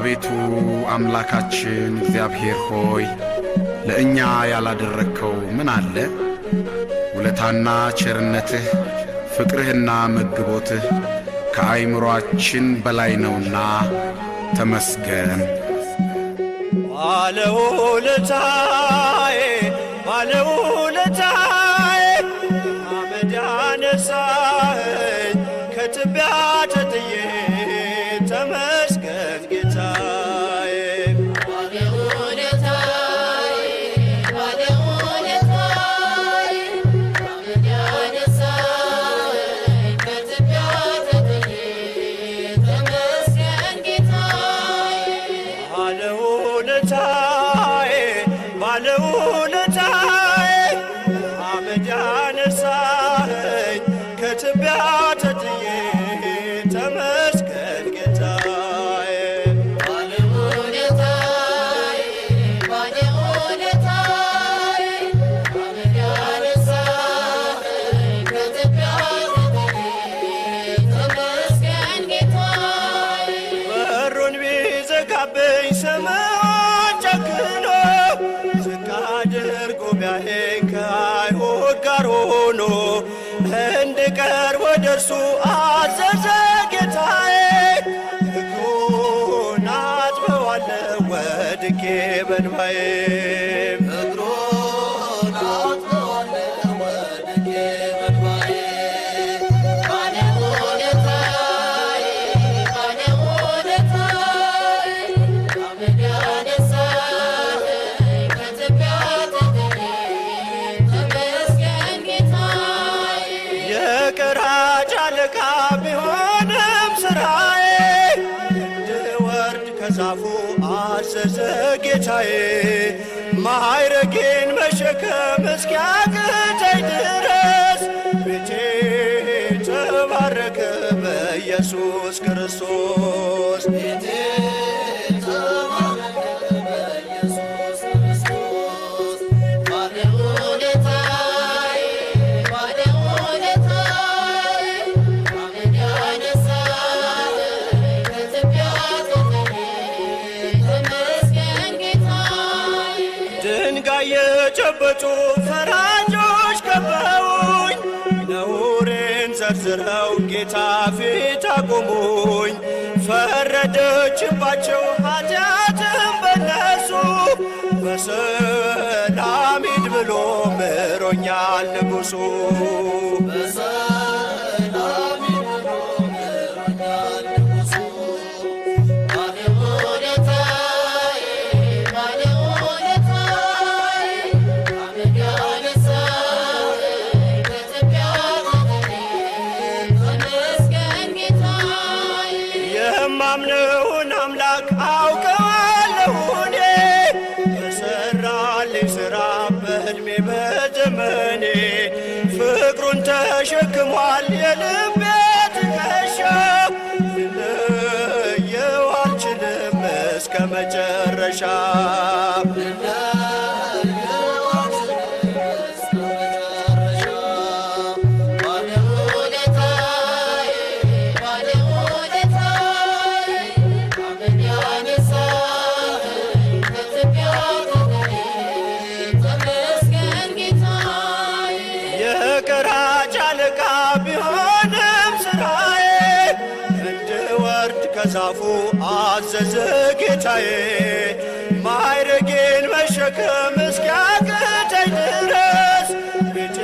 አቤቱ አምላካችን እግዚአብሔር ሆይ፣ ለእኛ ያላደረግከው ምን አለ? ውለታና ቸርነትህ፣ ፍቅርህና መግቦትህ ከአይምሮአችን በላይ ነውና ተመስገን። ባለውለታዬ፣ ባለውለታዬ፣ አመድ ያነሳኸኝ ከትቢያ ተጥዬ፣ ተመስገን ጌታዬ። ባለውለታዬ፣ ባለውለታዬ፣ አመድ ያነሳኸኝ ከትቢያ ተጥዬ፣ ተመስገን ጌታዬ። ባለውለታዬ፣ ባለውለታዬ፣ አመድ ያነሳኸኝ ከትቢያ ተጥዬ፣ ተመስገን ጌታዬ። ባለውለታዬ፣ ባለውለታዬ፣ አመድ ያነሳኸኝ ከትቢያ ተጥዬ፣ ተመስገን ጌታዬ። በሩን ቢዘጋብኝ ስምዖን ጨክኖ፣ ዝቅ አድርጎ ቢያየኝ ከአይሁድ ጋር ሆኖ፣ እንድቀርብ ወደ እርሱ አዘዘ ጌታዬ። እግሩን አጥበዋለሁ ወድቄ በእንባዬ። እግሩን አጥበዋለሁ ወድቄ በእንባዬ። ባለውለታዬ፣ ባለውለታዬ፣ አመድ ያነሳኸኝ ከትቢያ ተጥዬ፣ ተመስገን ጌታዬ። የቀራጭ አለቃ ቢሆንም ስራዬ፣ እንድወርድ ከዛፉ አዘዘ ጌታዬ። ማዕረጌን መሸከም እስኪያቅተኝ ድረስ፣ ቤቴ ተባረከ በኢየሱስ ክርስቶስ። ቤቴ ተባረከ በኢየሱስ ክርስቶስ። ባለውለታዬ፣ ባለውለታዬ፣ አመድ ያነሳኸኝ ከትቢያ ተጥዬ፣ ተመስገን ጌታዬ። ድንጋይ የጨበጡ ፈራጆች ከበውኝ፣ ነውሬን ዘርዝረው ጌታ ፊት አቆሙኝ። ፈረደችባቸው ኃጢአትም በነሱ፣ በሰላም ሂድ ብሎ ምሮኛል ንጉሡ። በሰላም ሂድ ብሎ ምሮኛል ንጉሡ። ባለውለታዬ፣ ባለውለታዬ፣ አመድ ያነሳኸኝ ከትቢያ ተጥዬ፣ ተመስገን ጌታዬ። የማምነውን አምላክ አውቀዋለሁ እኔ፣ በሠራልኝ ሥራ በዕድሜ በዘመኔ። ፍቅሩን ተሸክሟል የልቤ ትከሻ፣ ልለየው አልችልም እስከ መጨረሻ። ልለየው አልችልም እስከ መጨረሻ። ባለውለታዬ፣ ባለውለታዬ፣ አመድ ያነሳኸኝ ከትቢያ ተጥዬ፣ ተመስገን ጌታዬ። የቀራጭ አለቃ ቢሆንም ስራዬ፣ እንድወርድ ከዛፉ አዘዘ ጌታዬ። ማዕረጌን መሸከም እስኪያቅተኝ ድረስ፣ ቤቴ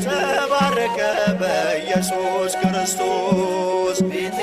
ተባረከ በኢየሱስ ክርስቶስ። ቤቴ